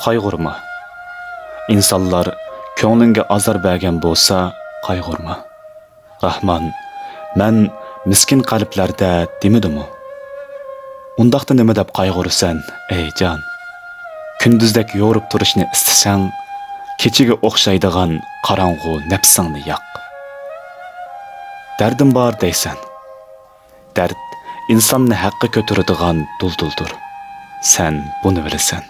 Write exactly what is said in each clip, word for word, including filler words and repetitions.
قايغۇرما. ئىنسانلار كۆڭلۈڭگە ئازار بەرگەن بولسا، قايغۇرما. راھمان، مەن مىسكىن قەلبلەردە دېمىدىمۇ؟ ئۇنداقتا نېمە دەپ قايغۇرىسەن، ئەي جان؟ كۈندۈزدەك يورۇپ تۇرۇشنى ئىستىسەڭ، كېچىگە ئوخشايدىغان قاراڭغۇ نەپسىڭنى ياق. دەردىم بار دەيسەن. دەرد ئىنساننى ھەققە كۆتۈرىدىغان دۇلدۇلدۇر. سەن بۇنى بىلىسەن.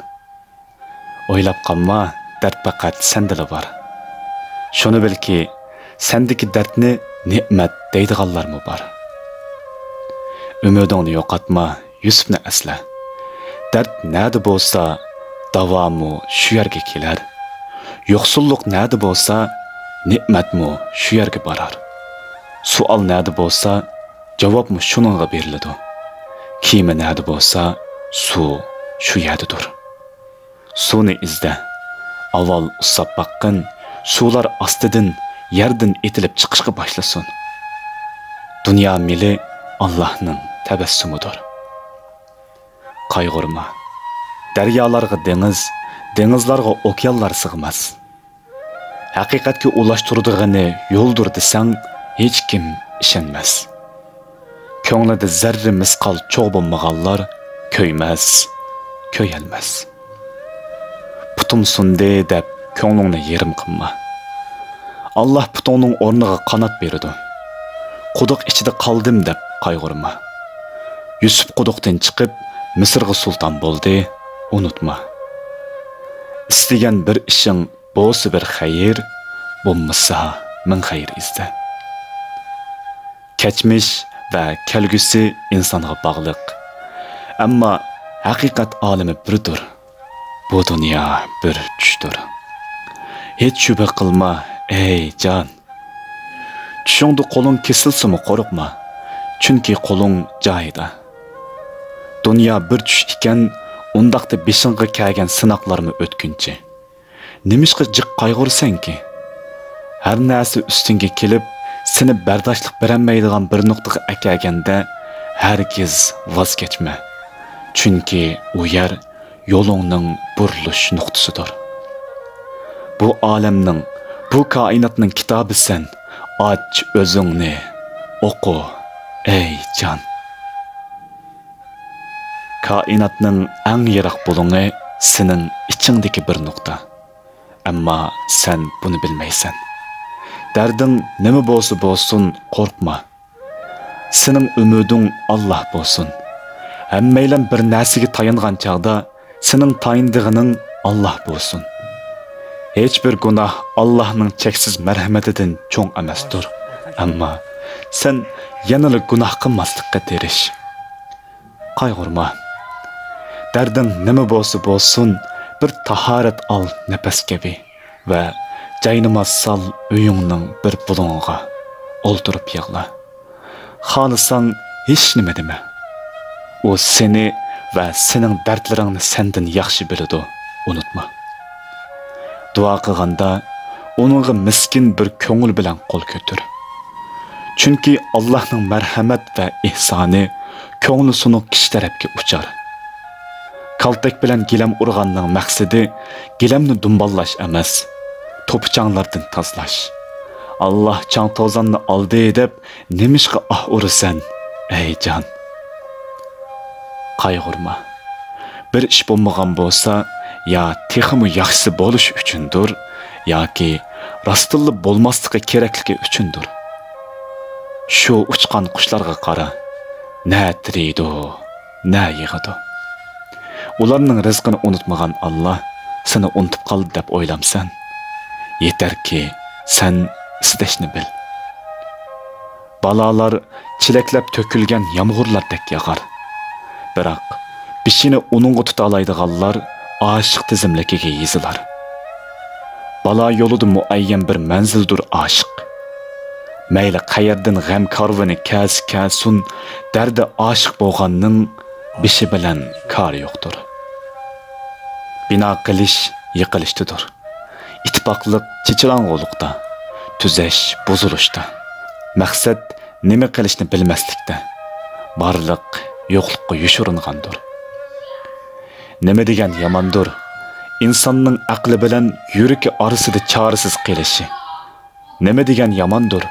ئويلاپ قالما، دەرد پەقەت سەندىلا بار. شۇنى بىلكى، سەندىكى دەردنى نېمەت دەيدىغانلارمۇ بار. ئۈمىدىڭنى يوقاتما، يۈسۈپنى ئەسلە. دەرد نەدە بولسا، داۋامۇ شۇ يەرگە كېلەر. يوقسۇللۇق نەدە بولسا، نېمەتمۇ شۇ يەرگە بارار. سوئال نەدە بولسا، جاۋابمۇ شۇنىڭغا بېرىلىدۇ. كېمە نەدە بولسا، سۇ شۇ يەردىدۇر. سۇنى ئىزدە. ئاۋۋال ئۇسساپ باققىن، سۇلار ئاستىدىن، يەردىن ئېتىلىپ چىقىشقا باشلىسۇن. دۇنيا مېلى ئاللاھنىڭ تەبەسسۇمىدۇر. قايغۇرما. دەريالارغا دېڭىز، دېڭىزلارغا ئوكيانلار سىغماس. ھەقىقەتكە ئۇلاشتۇرىدىغىنى يولدۇر دېسەڭ، ھېچكىم ئىشەنمەس. كۆڭلىدە زەررە مىسقال چوغ بولمىغانلار كۆيمەس، كۆيەلمەس. پۇتۇم سۇندى دەپ كۆڭلۈڭنى يېرىم قىلما. ئاللاھ پۇتۇڭنىڭ ئورنىغا قانات بېرىدۇ. قۇدۇق ئىچىدە قالدىم دەپ قايغۇرما. يۈسۈپ قۇدۇقتىن چىقىپ، مىسىرغا سۇلتان بولدى، ئۇنتۇما. ئىستىگەن بىر ئىشىڭ بولسا بىر خەير، بولمىسا مىڭ خەير ئىزدە. كەچمىش ۋە كەلگۈسى ئىنسانغا باغلىق. ئەمما ھەقىقەت ئالىمى بىردۇر. بۇ دۇنيا بىر چۈشتۇر. ھېچ شۈبھە قىلما، ئەي جان. چۈشۈڭدە قولۇڭ كېسىلسىمۇ قورقما، چۈنكى قولۇڭ جايىدا. دۇنيا بىر چۈش ئىكەن، ئۇنداقتا بېشىڭغا كەلگەن سىناقلارمۇ ئۆتكۈنچى. نېمىشقا جىق قايغۇرىسەنكى؟ ھەر نەرسە ئۈستۈڭگە كېلىپ، سېنى بەرداشلىق بېرەلمەيدىغان بىر نۇقتىغا ئەكەلگەندە، ھەرگىز ۋاز كەچمە. چۈنكى ئۇ يەر يولۇڭنىڭ بۇرۇلۇش نۇقتىسىدۇر. بۇ ئالەمنىڭ، بۇ كائىناتنىڭ كىتابىسەن، ئاچ ئۆزۈڭنى، ئوقۇ، ئەي جان. كائىناتنىڭ ئەڭ يىراق بۇلۇڭى سېنىڭ ئىچىڭدىكى بىر نۇقتا. ئەمما سەن بۇنى بىلمەيسەن. دەردىڭ نېمە بولسا بولسۇن، قورقما. سېنىڭ ئۈمىدىڭ ئاللاھ بولسۇن. ھەممەيلەن بىر نەرسىگە تايانغان چاغدا، سېنىڭ تايىنىدىغىنىڭ ئاللاھ بولسۇن. ھېچبىر گۇناھ ئاللاھنىڭ چەكسىز مەرھەمىتىدىن چوڭ ئەمەستۇر. ئەمما سەن يەنىلا گۇناھ قىلماسلىققا تىرىش. قايغۇرما. دەردىڭ نېمە بولسا بولسۇن، بىر تاھارەت ئال نەپەس كەبى ۋە جايناماز سال ئۆيۈڭنىڭ بىر بۇلۇڭىغا. ئولتۇرۇپ يىغلا. خالىساڭ ھېچنېمە دېمە. ئۇ سېنى ۋە سېنىڭ دەردلىرىڭنى سەندىن ياخشى بىلىدۇ، ئۇنتۇما. دۇئا قىلغاندا ئۇنىڭغا مىسكىن بىر كۆڭۈل بىلەن قول كۆتۈر. چۈنكى ئاللاھنىڭ مەرھەمەت ۋە ئېھسانى كۆڭلى سۇنۇق كىشى تەرەپكە ئۇچار. كالتەك بىلەن گىلەم ئۇرغاننىڭ مەقسىتى گىلەمنى دۇمبالاش ئەمەس، توپا-چاڭلاردىن تازىلاش. ئاللاھ چاڭ-توزاننى ئالدى دەپ نېمىشقا ئاھ ئۇرىسەن، ئەي جان؟ قايغۇرما. بىر ئىش بولمىغان بولسا، يا تېخىمۇ ياخشىسى بولۇشى ئۈچۈندۇر، ياكى راستتىنلا بولماسلىقى كېرەكلىكى ئۈچۈندۇر. شۇ ئۇچقان قۇشلارغا قارا، نە تېرىيدۇ، نە يىغىدۇ. ئۇلارنىڭ رىزقىنى ئۇنتۇمىغان ئاللاھ سېنى ئۇنتۇپ قالدى دەپ ئويلامسەن؟ يېتەركى، سەن ئىزدەشنى بىل. بالالار چېلەكلەپ تۆكۈلگەن يامغۇرلاردەك ياغار. بىراق، بېشىنى ئۇنىڭغا تۇتالايدىغانلار ئاشىق تىزىملىكىگە يېزىلار. بالا يولىدا مۇئەييەن بىر مەنزىلدۇر ئاشىق. مەيلى قەيەردىن غەم كارۋىنى كەلسە كەلسۇن، دەردى ئاشىق بولغاننىڭ بېشى بىلەن كارى يوقتۇر. بىنا قىلىش يىقىلىشتىدۇر. ئىتتىپاقلىق چېچىلاڭغۇلۇقتا، تۈزەش بۇزۇلۇشتا. مەقسەت نېمە قىلىشنى بىلمەسلىكتە، بارلىق يوقلۇققا يوشۇرۇنغاندۇر. نېمە دېگەن ياماندۇر، ئىنساننىڭ ئەقلى بىلەن يۈرىكى ئارىسىدا چارىسىز قېلىشى. نېمە دېگەن ياماندۇر،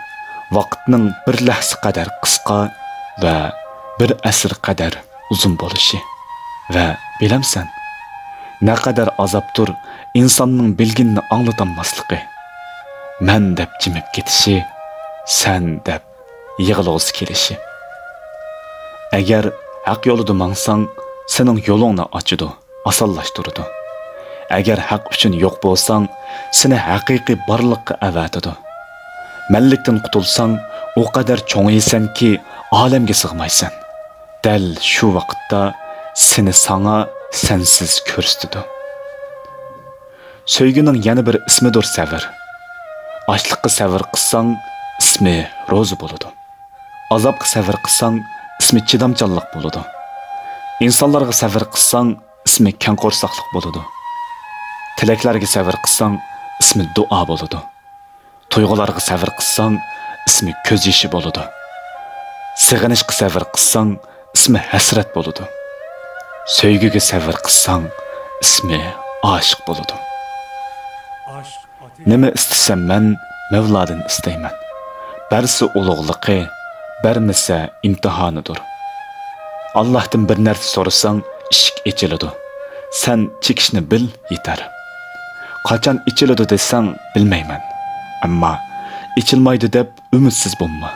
ۋاقىتنىڭ بىر لەھزە قەدەر قىسقا ۋە بىر ئەسىر قەدەر ئۇزۇن بولۇشى. ۋە بىلەمسەن، نەقەدەر ئازابتۇر ئىنساننىڭ بىلگىنىنى ئاڭلىتالماسلىقى، مەن دەپ جىمىپ كېتىشى، سەن دەپ يىغلىغۇسى كېلىشى. ئەگەر ھەق يولىدا ماڭساڭ، سېنىڭ يولۇڭنى ئاچىدۇ، ئاسانلاشتۇرىدۇ. ئەگەر ھەق ئۈچۈن يوق بولساڭ، سېنى ھەقىقىي بارلىققا ئەۋەتىدۇ. مەنلىكتىن قۇتۇلساڭ، ئۇ قەدەر چوڭىيىسەنكى، ئالەمگە سىغمايسەن. دەل شۇ ۋاقىتتا سېنى ساڭا سەنسىز كۆرسىتىدۇ. سۆيگۈنىڭ يەنە بىر ئىسمىدۇر سەۋر. ئاچلىققا سەۋر قىلساڭ، ئىسمى روزا بولىدۇ. ئازابقا سەۋر قىلساڭ، ئىسمى چىدامچانلىق بولىدۇ. ئىنسانلارغا سەۋر قىلساڭ، ئىسمى كەڭ قورساقلىق بولىدۇ. تىلەكلەرگە سەۋر قىلساڭ، ئىسمى دۇئا بولىدۇ. تۇيغۇلارغا سەۋر قىلساڭ، ئىسمى كۆز يېشى بولىدۇ. سېغىنىشقا سەۋر قىلساڭ، ئىسمى ھەسرەت بولىدۇ. سۆيگۈگە سەۋر قىلساڭ، ئىسمى ئاشىق بولىدۇ. نېمە ئىستىسەم مەن، مەۋلادىن ئىستەيمەن. بەرسە ئۇلۇغلۇقى، بەرمىسە ئىمتىھانىدۇر. ئاللاھتىن بىر نەرسە سورىساڭ، ئىشىك ئېچىلىدۇ. سەن چېكىشنى بىل، يېتەر. قاچان ئېچىلىدۇ دېسەڭ، بىلمەيمەن. ئەمما ئېچىلمايدۇ دەپ ئۈمىدسىز بولما.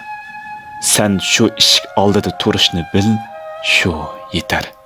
سەن شۇ ئىشىك ئالدىدا تۇرۇشنى بىل، شۇ يېتەر.